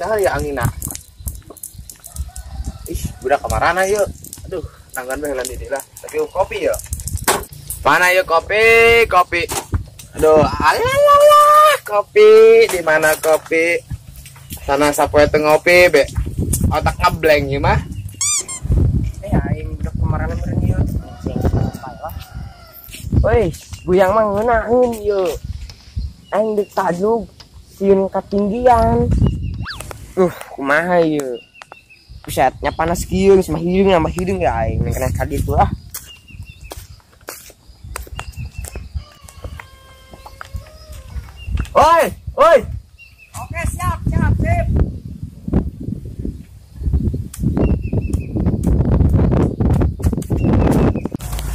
dahar ya anginna. Ih, budak kamarana yeuh. Aduh, nanggan bae heula di dieu lah. Tapi kopi yeuh. Mana yeuh kopi? Kopi. Aduh, alalala, kopi di mana kopi? Sana sapoe teu ngopi be. Otak ngeblank ieu mah. Aing budak kamarana meureun ieu. Lah. Woi, guyang mah ngeunaheun ieu. Aing deuk tajug sieun katinggian. Kumaha ieu? Buset, nya panas kieu geus mah hideung nambah hideung ya aing kena ka ditu ah. Oi, oi. Oke, siap, siap, sip.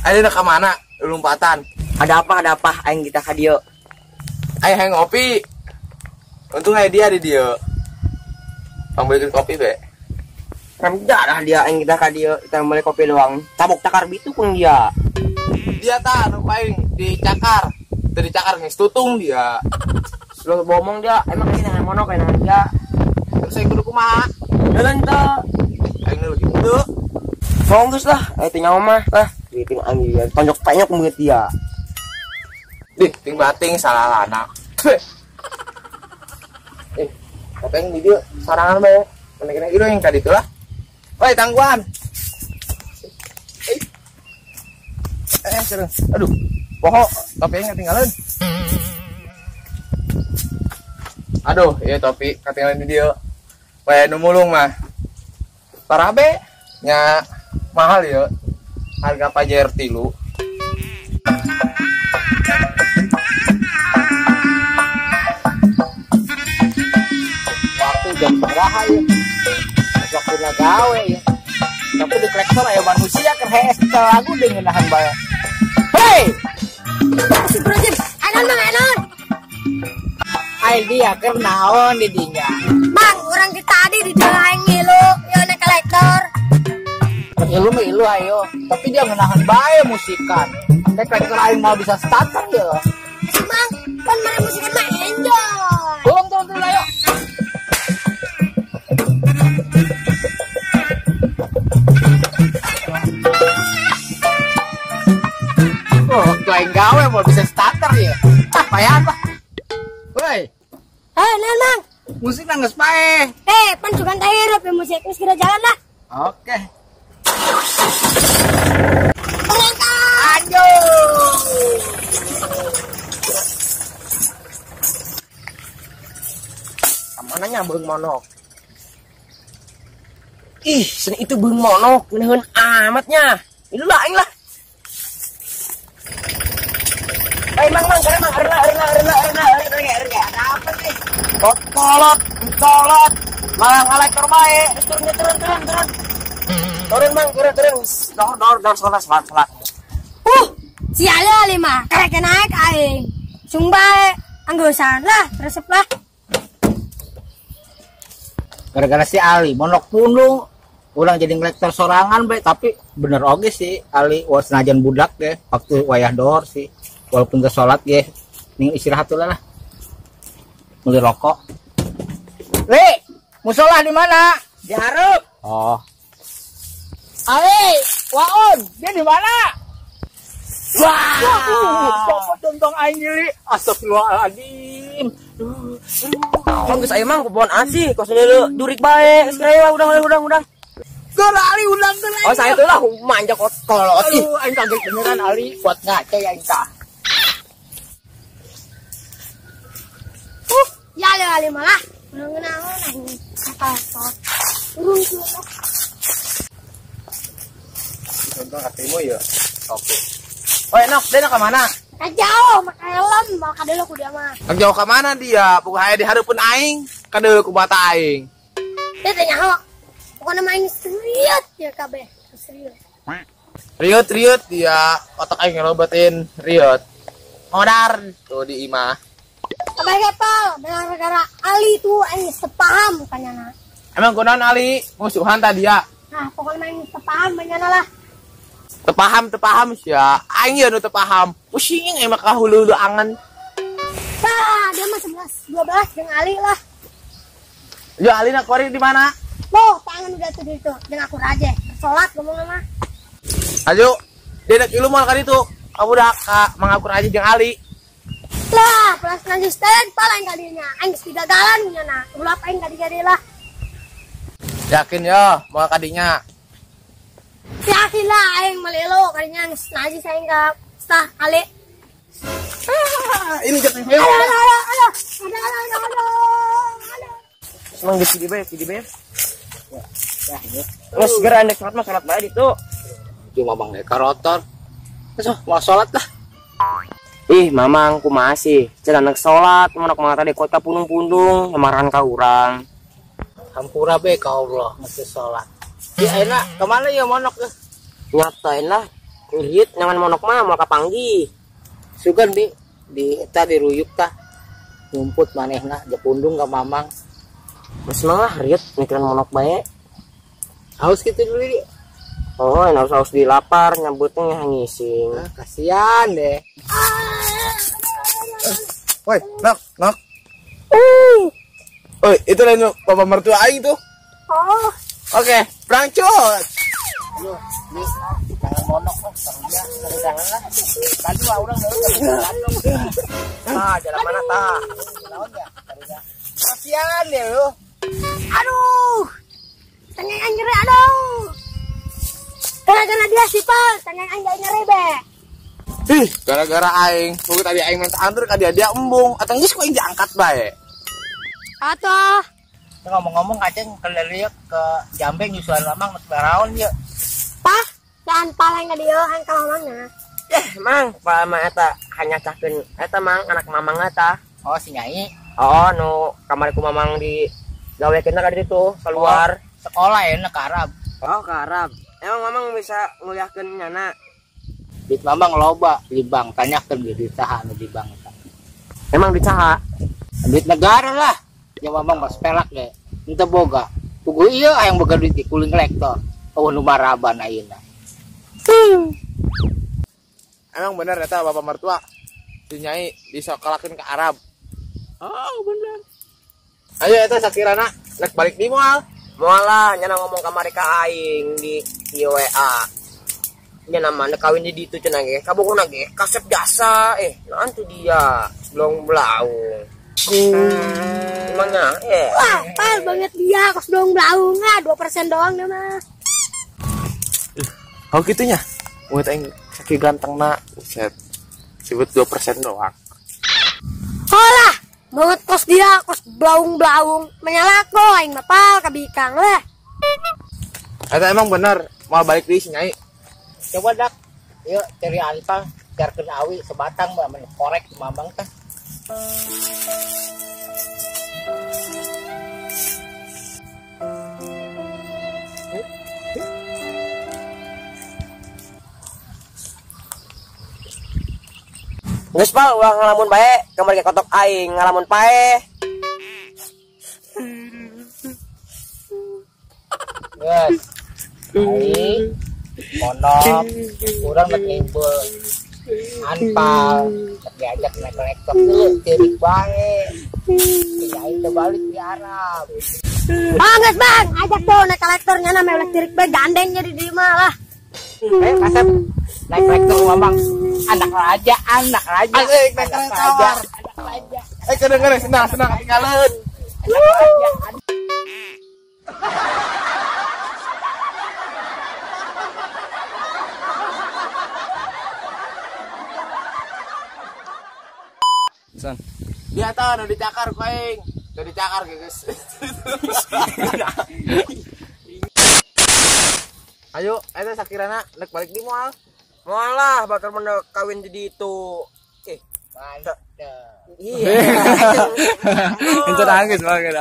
Ayo ke mana? Lompatan. Ada apa? Aing kita ka dieu. Ayo hayang ngopi. Untung aya dia di dieu. Pang beliin kopi be. Ramda lah dia aing kita ka dieu, kita beli kopi doang. Tabok cakar bitu pun dia. Dia ta nu paing dicakar. Teu dicakar geus tutung dia. Lu bomong dia, emang ini dengan monok kayak dia. Terus aing kudu kumaha? Jalan teu. Aing nu gitu. Ngomong terus lah, tinggal mah lah. Ting anjing tonjok penyok mulut dia. Dih, ting bating salah lana. Tapi yang di dia sarangan bae. Kena-kena gitu yang tadi itulah. Woi, tangguhan. Serem. Aduh, poho topinya ketinggalan. Aduh, iya topi ketinggalan di dia. Woi, nu mulung mah. Parah be nya mahal ya. Harga Pajero 3. Waktu jam sabaraha ya. Waktu gawe ya. Tapi di klektor aya manusia keur hees lagu deui ngeunahan bae. Hei! Astagfirullahaladzim. Anon mang anon. Ai dia keur naon di dinya? Mang, urang di tadi di dieu aing ngilu, ieu na kolektor. Ilu mah ilu ayo, tapi dia ngenahan bae musikan. Teh kolektor aing mau bisa starter ya. Mang, kan mare musikan mah enjoy. Turun turun turun ayo. Oh, aing gawe mau bisa starter ya. Ah, payah apa? Woi. Eh, naon mang? Musik nang geus paeh. Pan sugan teh hirup ya musik geus kira jalan lah. Oke. Lanjut. Kamananya beung monok? Ih, sen itu beung monok ngeunaheun amatnya. Ilu lah aing lah. Mang mang karena mang erna erna erna erna erna erna ada apa sih? Kolot, kolot. Malah ngalektor bae. Turun turun turun turun. Turun mang, turun turun. Dor dor dor salat salat salat. Siale ali mah, karek naik aing. Sung bae, anggosan lah, resep lah. Gara-gara si Ali monok pundung, ulang jadi ngelektor sorangan bae, tapi bener oge sih Ali wah senajan budak deh waktu wayah dor sih. Walaupun gak sholat ge, ning istirahat dulu lah. Beli rokok. Li, musola di mana? Di hareup. Oh. Ali, Waon, dia di mana? Wah, sopo tentang aing li. Astagfirullahaladzim. Mang geus aya mang pohon asih, kos deuleu jurik bae. Geus kaya udang udang udang. Geus Ali udang geus. Oh, saya tuh lah manja kolot ih. Aduh, aing kaget beneran Ali buat ngaca ya aing tah. Ya ali malah ngeunang-naon aing kata-kata. Urung kieu. Contoh hatimu ya. Oke. Oh, enak, dia ke mana? Ka jauh, maka helm, mau ka deuleu ku dia mah. Ka jauh ka mana dia? Pokoknya aya di hareupeun aing, ka deuleu ku mata aing. Dia teh nyaho. Pokona mah aing serius ya kabeh, serius. Riut riut dia, otak aing ngerobatin riut. Modar tuh di imah. Abah kepal, gara-gara Ali tuh aing sepaham kanyana. Emang kunaon Ali? Musuhan tadi ya? Nah, pokoknya aing sepaham kanyana lah. Tepaham, tepaham sia. Aing ya nu tepaham. Pusing emang ka hulu-hulu angan. Bah, dia mah 11, 12 jeung Ali lah. Yo Alina kuari di mana? Loh, tangan udah tuh itu. Jeung aku raja. Salat ngomong mah. Ayo, dia dek ilu moal ka ditu. Kamu dah ka Mang Akur aja jeung Ali. Lah, pelas najis teh paling kadinya. Aing geus digagalan nya na. Ulah aing kadinya deui lah. Yakin yo, moal kadinya. Yakin lah aing melelo kadinya geus najis aing ka tah Ali. Ini jatuh. Aduh, aduh, aduh. Aduh, aduh, aduh. Emang di sini bae, sini bae. Ya, ya. Geus geura ndek salat mah salat bae ditu. Cuma Mamang dek karotor. Geus mau salat lah. Ih, Mamang kumaha sih? Cenah nek salat, mun kumaha tadi kota pundung-pundung, ngamaran ka urang. Hampura bae ka Allah geus salat. Ya enak, kemana ya monok geus? Nyatain lah. Lihat nyangan monok mah moal kapanggih. Sugan di eta diruyuk tah. Nyumput manehna jepundung ka Mamang. Geus mah riet mikiran monok bae. Haus kitu dulu di. Oh, haus-haus di lapar nyambutnya ngising. Ah, kasihan deh. Woi, nok, nok. Woi, itu lain bapak mertua aing tuh. Oh. Oke, berangcut. Yo, nih, jangan monok lah, karunya, jangan lah. Tadi mah urang deui. Ah, jalan mana tah? Naon ya, karunya. Kasihan deh lu. Aduh. Tangan aing nyeri, aduh. Gara-gara dia sih, Pak. Tangan aing nyeri be. Ih, gara-gara aing. Pokoknya tadi aing minta antur ka dia, dia embung. Atau geus ku aing diangkat bae. Atuh. Ngomong-ngomong kaceng keleliuk ke Jambe nyusulan Mamang nu baraon ieu. Tah, jangan paleng ka dieu aing ka Mamangna. Eh, Mang, palama eta hanya cahkeun eta Mang anak Mamang eta. Oh, si Nyai. Oh, nu kamari ku Mamang di gawekeun ka ditu keluar. Oh, sekolah ya ke Arab. Oh, ke Arab. Emang Mamang bisa nguliahkeun nyana? Duit Mamang loba di bank, tanyakeun di saha nu di bank eta. Emang di saha? Duit negara lah. Ya Mamang mah pelak ge. Henteu boga. Puguh ieu hayang boga duit di kuling lektor. Eueuh nu maraban ayeuna. Emang bener eta bapak mertua si Nyai disokolakeun ke Arab. Oh, bener. Ayo eta sakirana rek balik di moal. Moal lah nyana ngomong kamari ka aing di WA. Nya nama nek kawin di ditu cenah ge. Kabogona ge kasep jasa naon tuh dia belum belaung. Emangnya Wah, pal banget dia kos dong belaung lah 2% doang dia mah. Oh gitunya. Buat aing saking gantengna, buset. Sebut 2% doang. Holah, banget kos dia kos belaung-belaung menyalako aing mah pal kabikang lah. Eta emang bener mau balik di si Nyai. Coba dak, yuk cari alpang, biarkeun awi sebatang mah men korek Mamang teh. Geus pal ulah ngalamun bae, kamari ke kotok aing ngalamun pae. Geus. Aing monok, urang rek nimbul anpal, rek diajak naik lektor dulu, ceurik bae. Si aing teu balik di Arab. Oh, geus Bang, ajak tuh naik kolektor nyana meh ulah ceurik bae gandeng jadi di imah lah. Ayo kasep naik lektor Mamang. Anak raja, anak raja. Asik, naik anak lektor. raja, anak raja. Kedengeran senang, senang ketinggalan. Anak raja. San. Dia tahu udah dicakar ku aing. Udah dicakar guys. Ayo, eta sakirana rek balik di moal. Moal lah bakal mun kawin di ditu. Mantap. Iya. Encer nangis banget.